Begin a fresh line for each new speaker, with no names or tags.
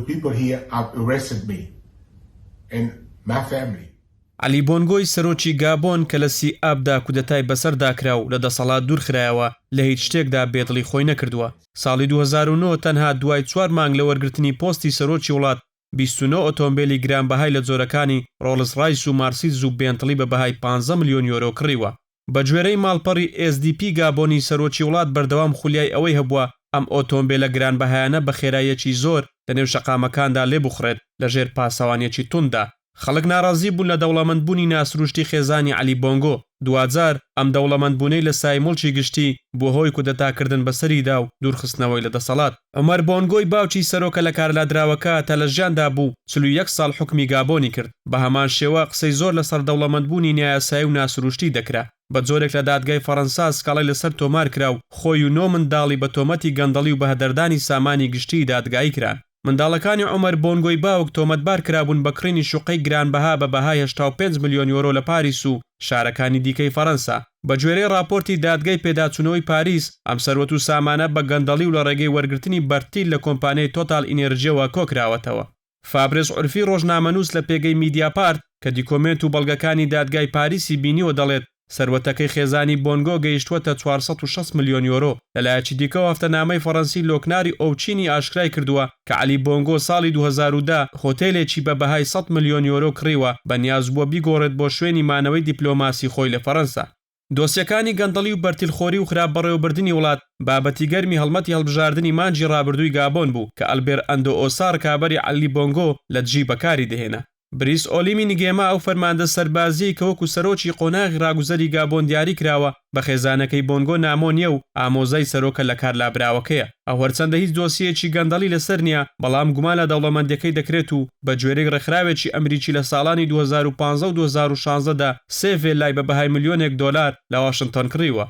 people here have arrested me and my family.
عەلی بۆنگۆی سەرۆکی گابۆن کە لە سی ئابدا کودەتای بەسەردا کرا و لە دەسەڵات دوورخرایەوە، لە هیچ شتێکدا بێدڵی خۆی نەکردووە. ساڵی 2009 تەنها دوای چوار مانگ لە وەرگرتنی پۆستی سەرۆکی وڵات، 29 ئۆتۆمبێلی گرانبەهای لە جۆرەکانی ڕۆڵس ڕایس و مارسیدز و بێنتڵی بە بەهای 15 ملیۆن یۆرۆ کڕیوە. بەگوێرەی ماڵپەڕی ئێس دی پی گابۆنی سەرۆکی وڵات بەردەوام خولیای ئەوەی هەبووە ئەم ئۆتۆمبێلە گرانبەهایانە بە خێراییەکی زۆر لەنێو شەقامەکاندا لێبخوڕێت لەژێر پاسەوانیەکی تونددا. خەڵک ناڕازی بوون لە دەوڵەمەندبوونی ناسروشتی خێزانی عەلی بۆنگۆ، دواجار ئەم دەوڵەمەندبوونەی لە سای موڵکی گشتی بووە هۆی کودەتاکردن بەسەریدا و دوورخستنەوەی لە دەسەڵات. عومەر بۆنگۆی باوکی سەرۆکە لەکارلادراوەکە تا لە ژیاندا بوو 41 ساڵ حوکمی گابۆنی کرد، بە هەمان شێوە قسەی زۆر لەسەر دەوڵەمەندبوونی نایاسایی و ناسروشتی دەکرا، بە جۆرێک لە دادگای فەرەنسا سکاڵای لەسەر تۆمار کرا و خۆی و نۆ منداڵی بە تۆمەتی گەندەڵی و بەهەدەردانی سامانی گشتیی دادگایی کران. منداڵەکانی عومەر بۆنگۆی باوک تۆمەتبار کرابوون بە کڕینی شوقەی گرانبەها بە بەهای 85 ملیۆن یۆرۆ لە پاریس و شارەکانی دیکەی فەرەنسا. بەگوێرەی ڕاپۆرتی دادگای پێداچوونەوەی پاریس، ئەم سەروەت و سامانە بە گەندەڵی و لە ڕێگەی وەرگرتنی بەرتیل لە کۆمپانیای تۆتال ئینێرجییەوە کۆکراوەتەوە. فابرێس عورفی ڕۆژنامەنووس لە پێگەی میدیاپارت کە دیکۆمێنت و بەڵگەکانی دادگای پاریسی بینیوە دەڵێت، سەروەتەکەی خێزانی بۆنگۆ گەیشتووەتە 460 ملیۆن یۆرۆ. لەلایەکی دیکەوە هەفتەنامەی فەڕەنسی لۆکناری ئۆوچینی ئاشکرای کردووە کە عەلی بۆنگۆ ساڵی 2010 هۆتێلێکی بە بەهای 100 ملیۆن یۆرۆ کڕیوە، بەنیاز بووە بیگۆڕێت بۆ شوێنی مانەوەی دیپلۆماسی خۆی لە فەڕەنسا. دۆسیەکانی گەندەڵی و بەرتیلخۆری و خراپ بەڕێوەبردنی وڵات بابەتی گەرمی هەڵمەتی هەڵبژاردنی مانگی ڕابردووی گابۆن بوو کە ئەلبێر ئەندۆ ئۆسا ڕکابەری عەلی بۆنگۆ لە دژی بەکاری دەهێنا. بریس ئۆلیمی نگێما ئەو فەرماندە سەربازییەی کە وەکو سەرۆکی قۆناغی ڕاگوزەری گابۆن دیاری کراوە بە خێزانەکەی بۆنگۆ نامۆ نییە و ئامۆزای سەرۆکە لەکارلابراوەکەیە. ئەو هەرچەندە هیچ دۆسیەیەکی گەندەڵی لەسەر نییە بەڵام گومان لە دەوڵەمەندیەکەی دەکرێت و بە گوێرەی ڕێکخراوێکی ئەمریکی لە ساڵانی 2015 و 2016 دا سێ ڤێلای بە بەهای ملیۆنێک دۆلار لە واشنتۆن کڕیوە.